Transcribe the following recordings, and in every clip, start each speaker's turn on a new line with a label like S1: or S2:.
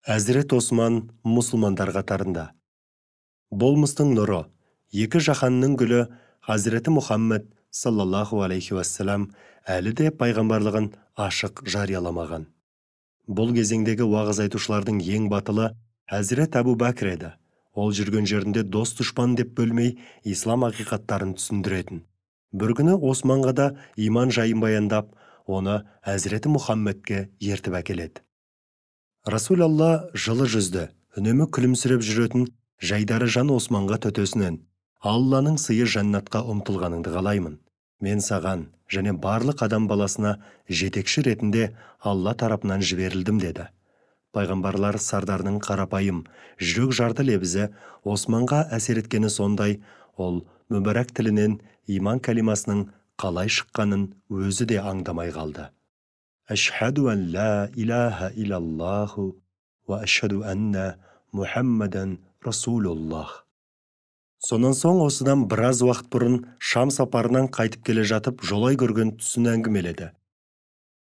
S1: Әзірет Осман мұсылмандар қатарында. Болмыстың нұры, екі жаһанның гүлі Хазіреті Мұхаммед саллаллаху алейхи уассалам әлі де пайғамбарлығын ашық жарияламаған. Бұл кезеңдегі уағыз айтушылардың ең батылы Әзірет Әбу Бәкір еді. Ол жүрген жерінде дос дұшпан деп бөлмей, ислам ақиқаттарын түсіндіретін. Бір күні Османға да иман жайын баяндап, оны Әзіреті Мұхаммедке ертіп әкеледі. Расул Алла жылы жүзді, үнемі күлімсіреп жүретін жайдары жан Османға төтесінен: «Алланың сыйы жәннатқа ұмтылғаныңды қалаймын. Мен саған және барлық адам баласына жетекші ретінде Алла тарапынан жіберілдім», деді. Пайғамбарлар сардарының қарапайым, жүрек жарды лебізі Османға әсер еткені сондай, ол мүбәрәк тілінен иман кәлимасының қалай шыққанын өзі де аңдамай қалды. Әшһәду ән ла илаһа илаллаху уа әшһәду әнна Мухаммадан Расулуллах. Сонан соң осыдан біраз уақыт бұрын Шам сапарынан қайтып келе жатып жолай көрген түсін әңгімеледі.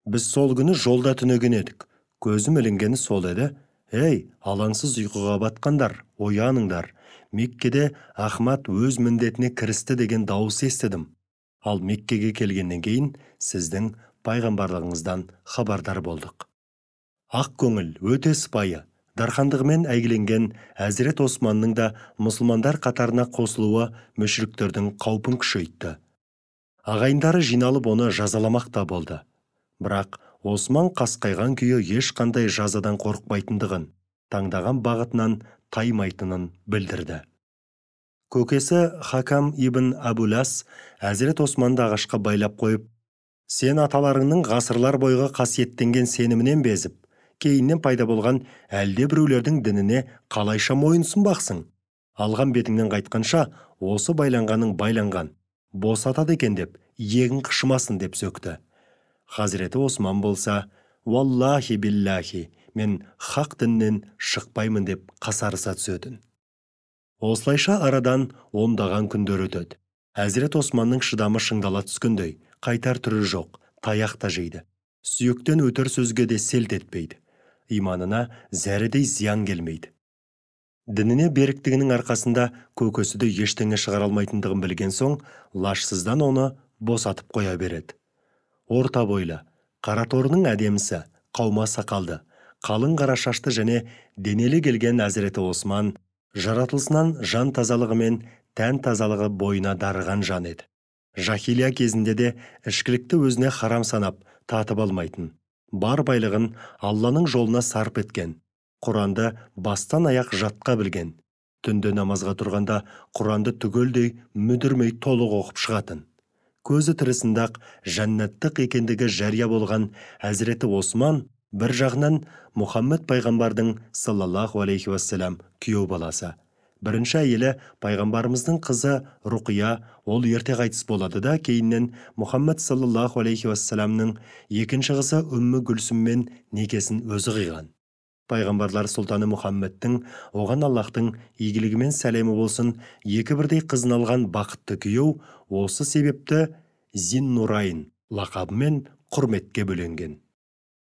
S1: Біз сол күні жолда түнеген едік. Көзім ілінгені сол еді. Ей, алаңсыз ұйқыға батқандар, ояныңдар. Меккеде Ахмад өз міндетіне кірісті деген дауыс естідім. Ал Меккеге келгеннен кейін сіздің пайғамбарлығыңыздан хабардар болдық. Ақ көңіл, өте сыпайы, дархандығымен әйгіленген Әзірет Османның да мұсылмандар қатарына қосылуы мүшриктердің қаупін күшейтті. Ағайындары жиналып оны жазаламақ та болды. Бірақ Осман қасқайған күйі ешқандай жазадан қорықпайтындығын, таңдаған бағытынан таймайтынын білдірді. Көкесі Хакам ибн Абулас Әзірет Османды ағашқа байлап қойып, «Сен аталарыңның ғасырлар бойғы қасиеттенген сенімінен безіп, кейіннен пайда болған әлде біреулердің дініне қалайша мойынсұнбақсың? Алған бетіңнен қайтқанша осы байланғаның байланған, босатады екен деп, иегің қышымасын», деп сөкті. Хазіреті Осман болса, «Уаллахи биллахи, мен хақ діннен шықпаймын», деп қасарыса түсетін. Осылайша арадан ондаған күндер өтеді. Әзірет Османның шыдамы шыңдала түскендей, қайтар түрі жоқ, таяқ та жейді. Сүйектен өтер сөзге де селт етпейді. Иманына зәредей зиян келмейді. Дініне беріктігінің арқасында көкесі де ештеңе шығара алмайтындығын білген соң, лашсыздан оны босатып қоя береді. Орта бойлы, қараторының әдемісі, қаума сақалды, қалың қара шашты және денелі келген Әзіреті Осман жаратылысынан жан тазалығы мен тән тазалығы бойына дарыған жан еді. Жахилия кезінде де ішкілікті өзіне харам санап, татып алмайтын. Бар байлығын Алланың жолына сарп еткен, Құранды бастан аяқ жатқа білген, түнде намазға тұрғанда Құранды түгелдей мүдірмей толық оқып шығатын. Көзі тірісінде-ақ жәннаттық екендігі жария болған Әзіреті Осман бір жағынан Мұхаммед пайғамбардың саллаллаху алейхи уассалам күйеу баласы. Бірінші әйелі пайғамбарымыздың қызы Руқия, ол ерте қайтыс болады да, кейіннен Мұхаммед саллаллаху алейхи уассаламның екінші қызы Үммі Гүлсіммен некесін өзі қиған. Пайғамбарлар сұлтаны Мұхаммедтің, оған Аллахтың игілігі мен сәлемі болсын, екі бірдей қызын алған бақытты күйеу осы себепті Зиннурайн лақабымен құрметке бөленген.